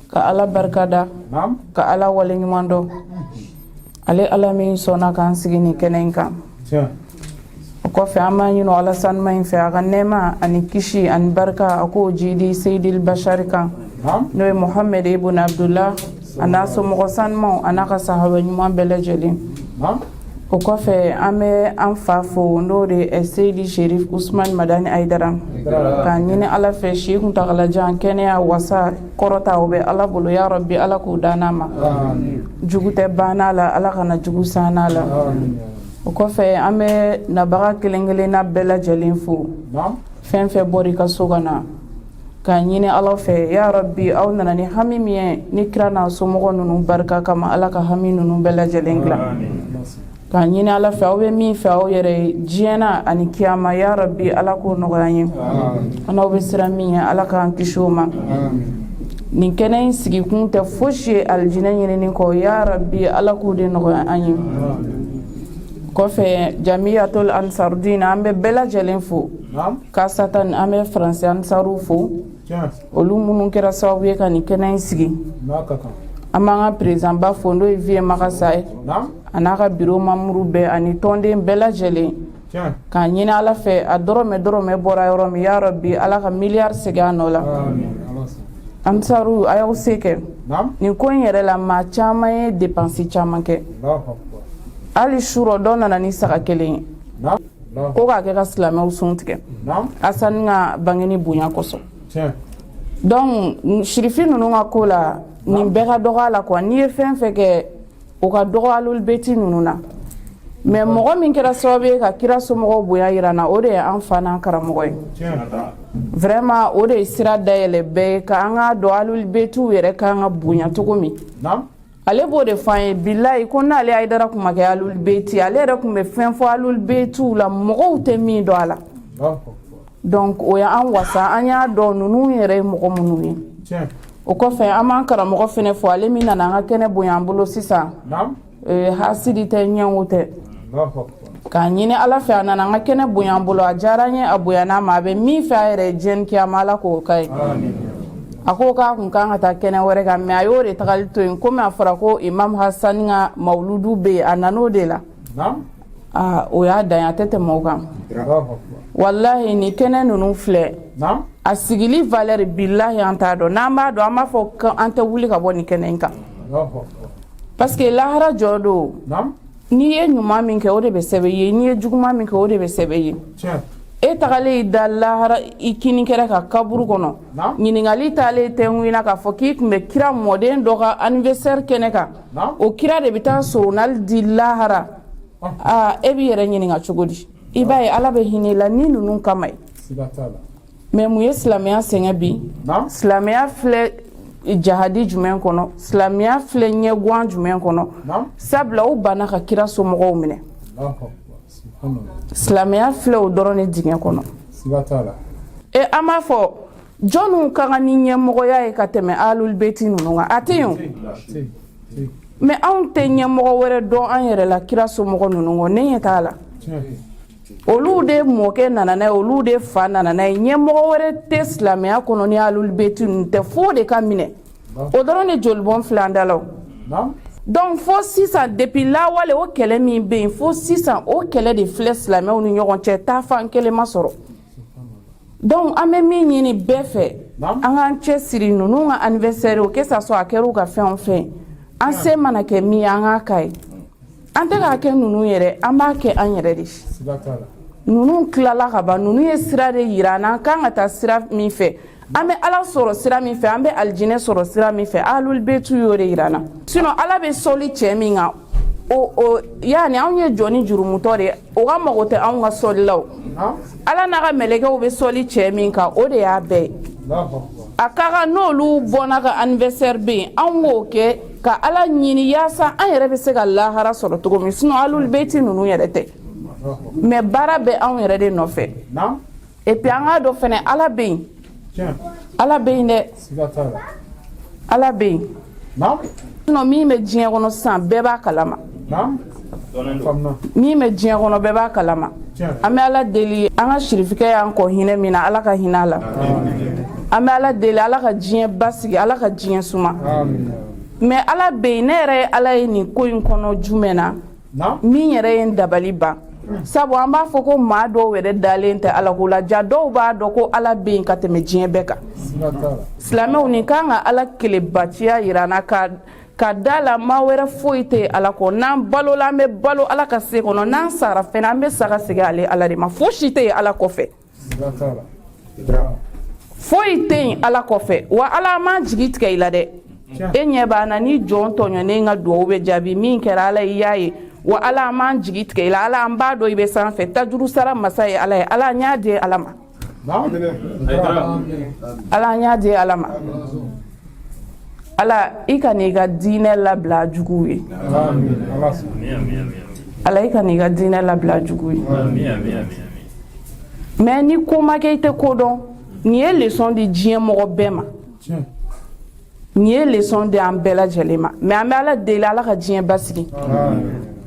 ka Ala barikada, ka Ala waleɲuman dɔn, ale Ala min sɔnna k'an sigi nin kɛnɛ in kan. O kɔfɛ, an b'a ɲini Ala sanuma in fɛ, a ka nɛɛma ani kisi ani barika, a k'o jidi Seyidil Bashari kan, n'o ye Muhamɛd ibn Abdullah, a n'a somɔgɔ sanumaw, a n'a ka sahaba ɲuman bɛɛ lajɛlen. O kɔfɛ, an bɛ an fa fo, n'o de ye Seyidi Sherif Usman Madani Ayidara, k'a ɲini Ala fɛ, si kuntagalajan, kɛnɛya, wasa, kɔrɔta, o bɛ Ala bolo. Ya Rabbi, Ala k'o d'an n'a ma. Jugu tɛ banna la, Ala kana jugu sanna la. O kɔfɛ, an bɛ nabaga kelen kelenna bɛɛ lajɛlen fo, fɛn fɛn bɔra i ka so ka na, k'a ɲini Ala fɛ, ya Rabbi, aw nana ni hami min ye, ni kira n'a somɔgɔ ninnu barika kama, Ala ka hami ninnu bɛɛ lajɛlen dilan. K'a ɲini Ala fɛ, aw bɛ min fɛ aw yɛrɛ ye diɲɛ na ani kiyama, ya Rabbi, Ala k'o nɔgɔya an ye. An n'aw bɛ siran min ye, Ala k'an kisi o ma. Nin kɛnɛ in sigikun tɛ fosi ye alijinɛ ɲinini kɔ. Ya Rabbi, Ala k'o de nɔgɔya an ye. Kɔfɛ, Jamiyatul Ansarudin, an bɛ bɛɛ lajɛlen fo. Kasatan, an bɛ Faransi Ansaru fo, olu minnu kɛra sababu ye ka nin kɛnɛ in sigi. An b'an ka président ba fo, n'o ye Vieux Magasa ye, a n'a ka bureau membre bɛɛ ani tɔnden bɛɛ lajɛlen, k'a ɲini Ala fɛ, a dɔrɔmɛ dɔrɔmɛ bɔra yɔrɔ min, ya Rabbi, Ala ka miliyari segin a nɔ la. Ansaru, a y'aw se kɛ nin ko in yɛrɛ la. Maa caman ye dépense caman kɛ. Hali surɔ, dɔ nana ni saga kelen ye ko k'a kɛ ka silamɛw sun tigɛ Asani ka bangeni bonya kosɔn. Donc sirifi ninnu ka ko la, nin bɛɛ ka dɔgɔ a la quoi. N'i ye fɛn fɛn kɛ, o ka dɔgɔ alulbeti ninnu na. Mais mɔgɔ min kɛra sababu ye ka kira somɔgɔw bonya yira na, o de ye an fa n'an karamɔgɔ ye. Vraiment, o de ye sira dayɛlɛ bɛɛ ye ka an k'a dɔn alulbetiw yɛrɛ kan ka bonya cogo min. Ale b'o de fɔ an ye, bilayi, ko n'ale Ayidara kun ma kɛ alulbeti, ale yɛrɛ kun bɛ fɛn fɔ alulbetiw la, mɔgɔw tɛ min dɔn a la. Donc o y'an wasa, an y'a dɔn ninnu yɛrɛ ye mɔgɔ minnu ye. O kɔfɛ, an b'an karamɔgɔ fɛnɛ fɔ, ale min nana an ka kɛnɛ bonya an bolo sisan. Hasidi tɛ, ɲɛngo tɛ, k'a ɲini Ala fɛ, a nana an ka kɛnɛ bonya an bolo, a diyara an ye, a bonyana ma. A bɛ min fɛ a yɛrɛ ye diɲɛ ni kiyama, Ala k'o k'a ye. A ko k'a kun kan ka taa kɛnɛ wɛrɛ kan, mais a y'o de tagali to yen, komi a fɔra ko Imam Hasani ka mawuludu bɛ yen, a nan'o de la. Aa, o y'a dan ye, a tɛ tɛmɛ o kan. Walahi, ni kɛnɛ ninnu filɛ, a sigili valeur, bilahi, an t'a dɔn. N'an b'a dɔn, an b'a fɔ ko an tɛ wuli ka bɔ nin kɛnɛ in kan, parce que lahara jɔ don. N'i ye ɲuman min kɛ, o de bɛ sɛbɛn i ye. N'i ye juguman min kɛ, o de bɛ sɛbɛn i ye. E tagalen i da lahara, i kini kɛrɛ ka kaburu kɔnɔ, ɲininkali taalen tɛ n na k'a fɔ k'i tun bɛ kira mɔden dɔ ka anniversaire kɛnɛ kan, o kira de bɛ taa soronali di lahara. Aa, e b'i yɛrɛ ɲininka cogo di? I b'a ye, Ala bɛ hinɛ i la ni ninnu kama ye. Mais mun ye silamɛya sɛgɛn bi? Silamɛya filɛ jahadi jumɛn kɔnɔ? Silamɛya filɛ ɲɛguwan jumɛn kɔnɔ? Sabula u banna ka kira somɔgɔw minɛ. Silamɛya filɛ o dɔrɔn de dingɛ kɔnɔ. E, an b'a fɔ jɔnniw ka kan ni ɲɛmɔgɔya ye ka tɛmɛ alulbeti ninnu kan? A tɛ yen o. Mais anw tɛ ɲɛmɔgɔ wɛrɛ dɔn an yɛrɛ la kira somɔgɔ ninnu kɔ. Ne ɲɛ t'a la. Olu de mɔkɛ nana n'a ye, olu de fa nana n'a ye. Ɲɛmɔgɔ wɛrɛ tɛ silamɛya kɔnɔ ni alulbeti ninnu tɛ, fo de ka minɛ. O dɔrɔn de jolibɔn filɛ an da la o. Donc fo sisan, depuis lawale, o kɛlɛ min bɛ yen, fo sisan, o kɛlɛ de filɛ silamɛw ni ɲɔgɔn cɛ, taafan kelen ma sɔrɔ. Donc an bɛ min ɲini bɛɛ fɛ, an k'an cɛ siri ninnu ka anniversaire o, que ça soit a kɛra u ka fɛn o fɛn, an se mana kɛ min ye, an k'a k'a ye. An tɛ k'a kɛ ninnu yɛrɛ, an b'a kɛ an yɛrɛ de. Ninnu tilala ka ban, ninnu ye sira de yira an na, an kan ka taa sira min fɛ. An bɛ Ala sɔrɔ sira min fɛ, an bɛ alijinɛ sɔrɔ sira min fɛ, ahlul beytu y'o de yira an na. Sinon Ala bɛ sɔli cɛ min kan, o yaani anw ye jɔn ni jurumutɔ de ye, o ka mago tɛ anw ka sɔli la o. Ala n'a ka mɛlɛkɛw bɛ sɔli cɛ min kan, o de y'a bɛɛ ye. A ka kan n'olu bɔnna ka anniversaire bɛ yen, anw k'o kɛ ka Ala ɲini yaasa an yɛrɛ bɛ se ka lahara sɔrɔ cogo min. Sinon ahlul beyti ninnu yɛrɛ tɛ, mais baara bɛ anw yɛrɛ de nɔfɛ. Et puis an k'a dɔn fɛnɛ, Ala bɛ yen, Ala bɛ yen dɛ, Ala bɛ yen. Sinon min bɛ diɲɛ kɔnɔ sisan, bɛɛ b'a kalama. Min bɛ diɲɛ kɔnɔ, bɛɛ b'a kalama. An bɛ Ala deli, an ka sirifikɛ y'an kɔ hinɛ min na, Ala ka hinɛ a la. An bɛ Ala deli, Ala ka diɲɛ basigi, Ala ka diɲɛ suma. Mais Ala bɛ yen. Ne yɛrɛ ye Ala ye nin ko in kɔnɔ jumɛn na? Min yɛrɛ ye n dabali ban, sabu an b'a fɔ ko maa dɔw yɛrɛ dalen tɛ Ala ko la, ja dɔw b'a dɔn ko Ala bɛ yen ka tɛmɛ diɲɛ bɛɛ kan. Silamɛw, nin kan ka Ala kelenbatiya yira an na, ka da la maa wɛrɛ foyi tɛ Ala kɔ. N'an balola, an bɛ balo Ala ka se kɔnɔ. N'an sara fɛnɛ, an bɛ sa ka segin ale Ala de ma. Fosi tɛ yen Ala kɔfɛ, foyi tɛ yen Ala kɔfɛ. Wa Ala m'an jigi tigɛ i la dɛ. E ɲɛ b'an na ni jɔn tɔɲɔnen ka duwawu bɛ jaabi. Min kɛra, Ala, i y'a ye. Wa Ala, an m'an jigi tigɛ i la. Ala, an b'a dɔn i bɛ sanfɛ. Tajuru sara masa ye Ala ye. Ala, an y'a di Ala ma. Ala, an y'a di Ala ma. Ala, i ka n'i ka diinɛ labila juguw ye. Ala, i ka n'i ka diinɛ labila juguw ye. Mais ni ko ma kɛ, i tɛ ko dɔn. Nin ye leçon di diɲɛ mɔgɔ bɛɛ ma, nin ye leçon di an bɛɛ lajɛlen ma. Mais an bɛ Ala deli, Ala ka diɲɛ basigi.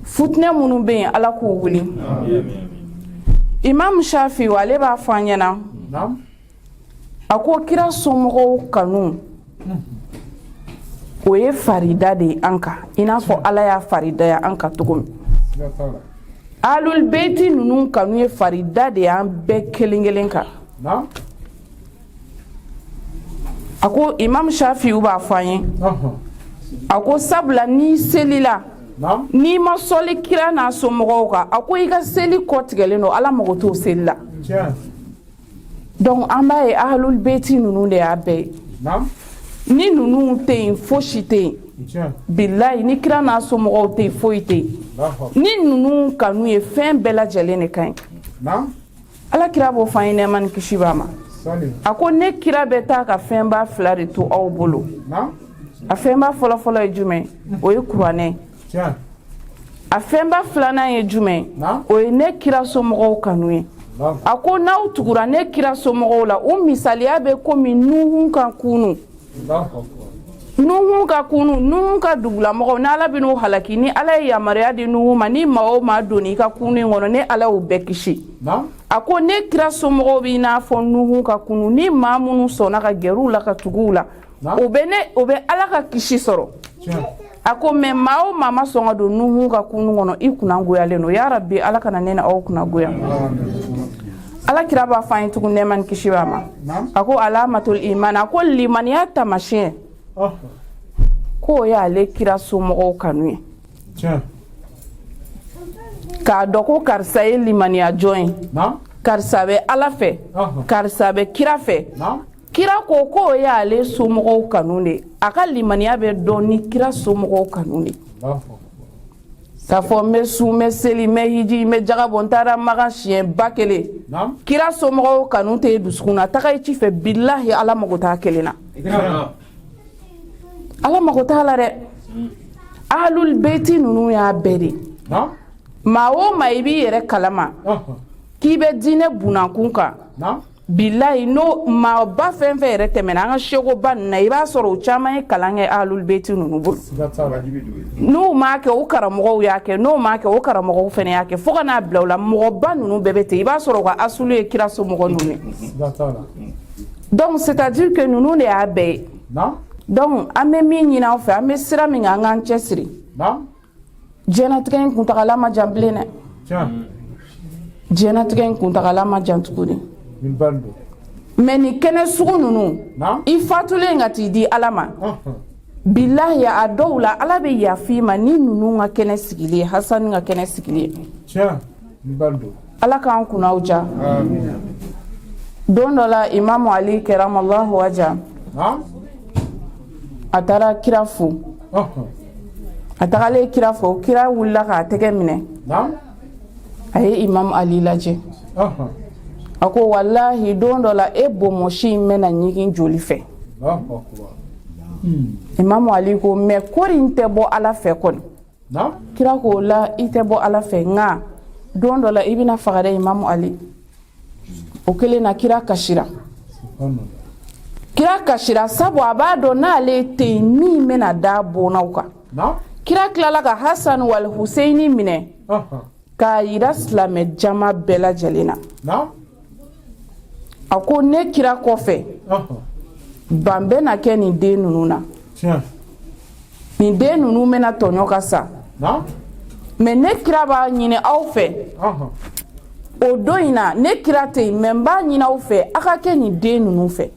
Futinɛ minnu bɛ yen, Ala k'u wuli. Imam Shafi, ale b'a fɔ an ɲɛna, a ko kira somɔgɔw kanu, o ye farida de ye an kan, i n'a fɔ Ala y'a faridaya an kan cogo min. Alul beyti ninnu kanu ye farida de ye an bɛɛ kelen kelen kan. A ko Imam Shafi b'a fɔ an ye, a ko sabula n'i selila, n'i ma sɔli kira n'a somɔgɔw kan, a ko i ka seli kɔ tigɛlen don, Ala mago t'o seli la. Donc an b'a ye ahlul beyti ninnu de y'a bɛɛ ye. Ni ninnu tɛ yen, fosi tɛ yen. Bilayi, ni kira n'a somɔgɔw tɛ yen, foyi tɛ yen. Ni ninnu kanu ye, fɛn bɛɛ lajɛlen de ka ɲi. Ala kira b'o fɔ an ye, nɛɛma ni kisi b'a ma. A ko ne kira bɛ taa ka fɛnba fila de to aw bolo. A fɛnba fɔlɔfɔlɔ ye jumɛn? O ye kuranɛ. A fɛnba filanan ye jumɛn? O ye ne kira somɔgɔw kanu ye. A ko n'aw tugura ne kira somɔgɔw la, u misaliya bɛ komi Nuhun ka kunu. Nuhun ka kunu, Nuhun ka dugulamɔgɔw, ni Ala bɛn'o halaki, ni Ala ye yamaruya di Nuhun ma, ni maa o maa donna i ka kunu in kɔnɔ, ne Ala y'u bɛɛ kisi. A ko ne kira somɔgɔw b'i n'a fɔ Nuhun ka kunu. Ni maa minnu sɔnna ka gɛrɛ u la, ka tugu u la, o bɛ ne o bɛ Ala ka kisi sɔrɔ. A ko mais maa o maa ma sɔn ka don Nuhun ka kunu kɔnɔ, i kunna goyalen don. Ya Rabi, Ala kana ne ni aw kunna goya. Ala kira b'a fɔ an ye tugun, nɛɛma ni kisi b'a ma, a ko alamatul iman, a ko limaniya taamasiyɛn, k'o y'ale kira somɔgɔw kanu ye. K'a dɔn ko karisa ye limaniya jɔn ye, karisa bɛ Ala fɛ, karisa bɛ kira fɛ. Kira ko k'o y'ale somɔgɔw kanu de. A ka limaniya bɛ dɔn ni kira somɔgɔw kanu de. K'a fɔ n bɛ sun, n bɛ seli, n bɛ hiji, n bɛ jaga bɔ, n taara Makan siɲɛ 1000, kira somɔgɔw kanu tɛ dusukun na, taga i ci fɛ. Bilahi, Ala mago t'a kelen na, Ala mago t'a la dɛ. Ahlul beyti ninnu y'a bɛɛ de. Maa o maa i b'i yɛrɛ kalama k'i bɛ diinɛ bunakun kan, bilayi, n'o maaba fɛn fɛn yɛrɛ tɛmɛna an ka sekoba ninnu na, i b'a sɔrɔ u caman ye kalan kɛ ahlul beyti ninnu bolo. N'u m'a kɛ, u karamɔgɔw y'a kɛ. N'o m'a kɛ, o karamɔgɔw fana y'a kɛ, fo ka n'a bila u la. Mɔgɔba ninnu bɛɛ bɛ ten, i b'a sɔrɔ u ka asulu ye kira somɔgɔ ninnu ye. Donc c'est à dire que ninnu de y'a bɛɛ ye. Donc an bɛ min ɲini aw fɛ, an bɛ sira min kan, an k'an cɛsiri. Diɲɛnatigɛ in kuntagala ma jan bilen dɛ. Diɲɛnatigɛ in kuntagala ma jan tuguni. Mais nin kɛnɛ sugu ninnu, i fatulen ka t'i di Ala ma, bilahi, a dɔw la Ala bɛ yafa i ma ni ninnu ka kɛnɛ sigili ye, Hasani ka kɛnɛ sigili ye. Ala k'an kunnaw diya. Don dɔ la, Imamu Ali karamallahu waja, a taara kira fo. A tagalen kira fo, kira wulila k'a tɛgɛ minɛ. A ye Imamu Ali lajɛ, a ko: "Walahi, don dɔ la, e bonbonsi in bɛna ɲigin joli fɛ." Imamu Ali ko: "Mais kori n tɛ bɔ Ala fɛ kɔni?" Kira ko la: "I tɛ bɔ Ala fɛ, nka don dɔ la, i bɛna faga dɛ, Imamu Ali." O kelen na, kira kasira. Kira kasira sabu a b'a dɔn n'ale tɛ yen, min bɛna da bonnaw kan. Kira tilala ka Hasan wal Huseini minɛ k'a yira silamɛ jama bɛɛ lajɛlen na. A ko: "Ne kira kɔfɛ, ban bɛna kɛ nin den ninnu na. Nin den ninnu bɛna tɔɲɔ ka sa, mais ne kira b'a ɲini aw fɛ, o don in na, ne kira tɛ yen, mais n b'a ɲini aw fɛ, aw ka kɛ nin den ninnu fɛ."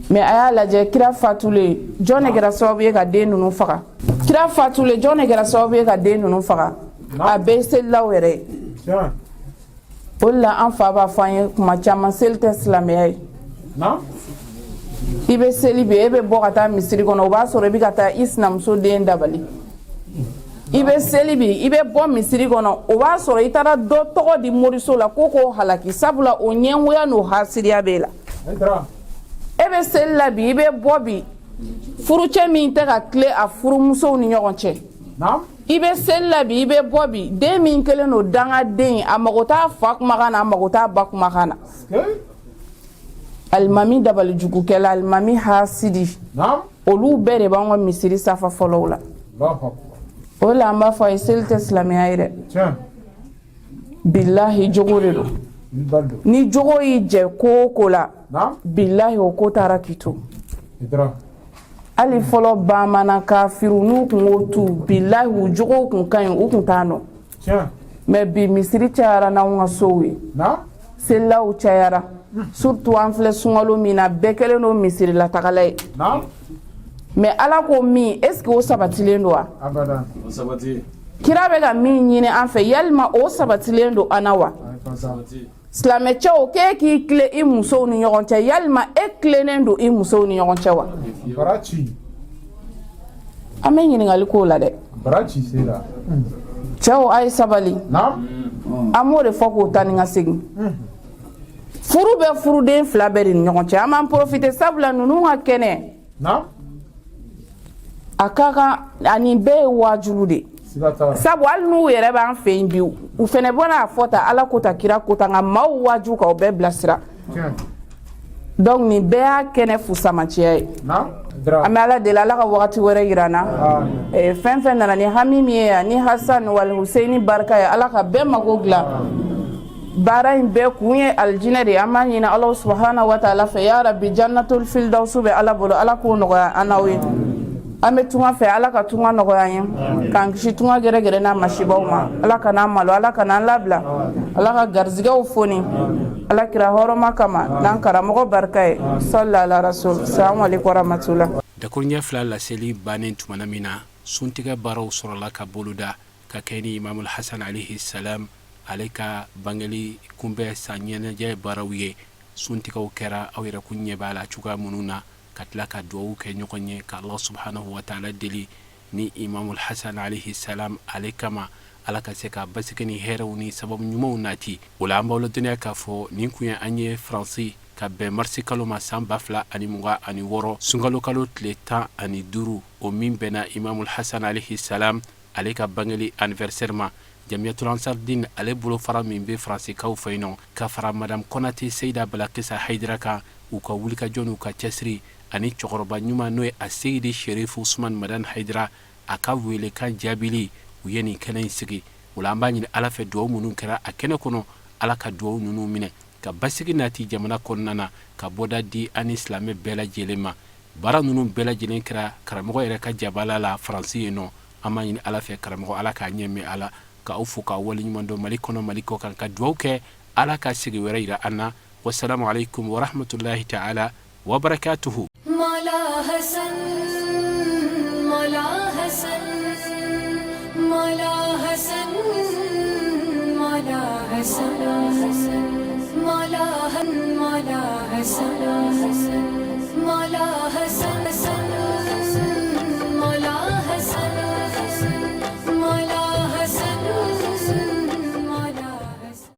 Mais a y'a lajɛ, kira fatulen, jɔn de kɛra sababu ye ka den ninnu faga? Kira fatulen, jɔn de kɛra sababu ye ka den ninnu faga? A bɛɛ ye selilaw yɛrɛ ye. O de la, an fa b'a fɔ an ye kuma caman: seli tɛ silamɛya ye. I bɛ seli bi, e bɛ bɔ ka taa misiri kɔnɔ, o b'a sɔrɔ i bɛ ka taa i sinamuso den dabali. I bɛ seli bi, i bɛ bɔ misiri kɔnɔ, o b'a sɔrɔ i taara dɔ tɔgɔ di moriso la ko k'o halaki, sabula o ɲɛngoya n'o hasiriya b'e la. E bɛ seli la bi, i bɛ bɔ bi, furucɛ min tɛ ka tile a furumusow ni ɲɔgɔn cɛ. I bɛ seli la bi, i bɛ bɔ bi, den min kɛlen don dangaden ye, a mago t'a fa kumakan na, a mago t'a ba kumakan na. Alimami dabalijugukɛla, alimami hasidi, olu bɛɛ de b'an ka misiri safa fɔlɔw la. O de la, an b'a fɔ a ye: seli tɛ silamɛya ye dɛ. Bilahi, jogo de don. Ni jogo y'i jɛ ko o ko la, bilahi, o ko taara k'i to. Hali fɔlɔ bamanan kafiru, n'u kun ko tu, bilahi, u jogow kun ka ɲi, u kun t'a nɔ. Mais bi, misiri cayara n'anw ka sow ye, selilaw cayara, surtout an filɛ sunkalo min na, bɛɛ kɛlen don misirilatagala ye. Mais Ala ko min, est ce que o sabatilen don wa? Kira bɛ ka min ɲini an fɛ, yalima o sabatilen don an na wa? Silamɛcɛw, k'e k'i tile i musow ni ɲɔgɔn cɛ, yalima e tilennen don i musow ni ɲɔgɔn cɛ wa? An bɛ ɲininkali k'o la dɛ. Cɛw, a ye sabali. An b'o de fɔ k'o ta ni ka segin. Furu bɛ furuden fila bɛɛ de ni ɲɔgɔn cɛ. An b'an profiter, sabula ninnu ka kɛnɛ, a ka kan ani bɛɛ ye waajulu de, sabu hali n'u yɛrɛ b'an fɛ yen bi, u fɛnɛ bɔra a fɔ ta Ala ko ta, kira ko ta, nka maaw waaju k'aw bɛɛ bilasira. Donc nin bɛɛ y'a kɛnɛ fusamanciya ye. An bɛ Ala deli, Ala ka wagati wɛrɛ yira an na. Fɛn fɛn nana ni hami min ye yan, ni Hasan wal Huseini barika ye, Ala ka bɛɛ mago dilan. Baara in bɛɛ kun ye alijinɛ de ye. An b'a ɲini Ala subahana wa taala fɛ, ya rabi, jannatul fildawsu bɛ Ala bolo, Ala k'o nɔgɔya an n'aw ye. An bɛ tunga fɛ, Ala ka tunga nɔgɔya an ye, k'an kisi tunga gɛrɛgɛrɛ n'a masibaw ma. Ala ka n'an malo, Ala ka n'an labila, Ala ka garizigɛw foni, Ala kira hɔrɔma kama, n'an karamɔgɔ barika ye. Sɔli ala rasul. Salamu aleykum warahmatula. Dakuruɲɛ fila laseli bannen tumana min na, suntigɛ baaraw sɔrɔla ka boloda ka kɛ ni Imamul Hasan alayhi salam ale ka bangeli kunbɛn san ɲɛnajɛ baaraw ye. Suntigɛw kɛra, aw yɛrɛ kun ɲɛ b'a la cogoya minnu na, ka tila ka dugawu kɛ ɲɔgɔn ye, ka Allah subhanahu wa ta'ala deli ni Imamul Hasan alayhi salam ale kama, Ala ka se ka basigi ni hɛrɛw ni sababu ɲumanw nati o la. An b'aw ladɔnniya k'a fɔ nin kun ye an ye Faransi, ka bɛn marisi kalo ma, san 2026, sunkalo kalo tile 15, o min bɛnna Imamul Hasan alayhi salam ale ka bangeli anniversaire ma. Jamiyatul Ansardin ale bolofara min bɛ Faransikaw fɛ yen nɔ, ka fara Madame Konate Seyida Balakisa Hayidara kan, u ka wulikajɔ n'u ka cɛsiri, ani cɛkɔrɔba ɲuman n'o ye a Seyidi Sherifu Usman Madani Hayidara, a ka welekan jaabili, u ye nin kɛnɛ in sigi. O la, an b'a ɲini Ala fɛ, dugawu minnu kɛra a kɛnɛ kɔnɔ, Ala ka dugawu ninnu minɛ, ka basigi nati jamana kɔnɔna na, ka bɔda di an ni silamɛ bɛɛ lajɛlen ma. Baara ninnu bɛɛ lajɛlen kɛra karamɔgɔ yɛrɛ ka jabala la Faransi yen nɔ. An b'a ɲini Ala fɛ, karamɔgɔ, Ala k'a ɲɛ mɛn. Ala ka aw fo k'aw waleɲuman dɔn, Mali kɔnɔ, Mali kɔ kan, ka dugawu kɛ, Ala ka sigi wɛrɛ yira an na. Wasalamu alaikum warahmatullahi ta'ala wabarakatuhu. مولا حسن، مولا حسن، مولا حسن، مولا حسن، مولا Mola Hasan, Mola Hasan, Hasan.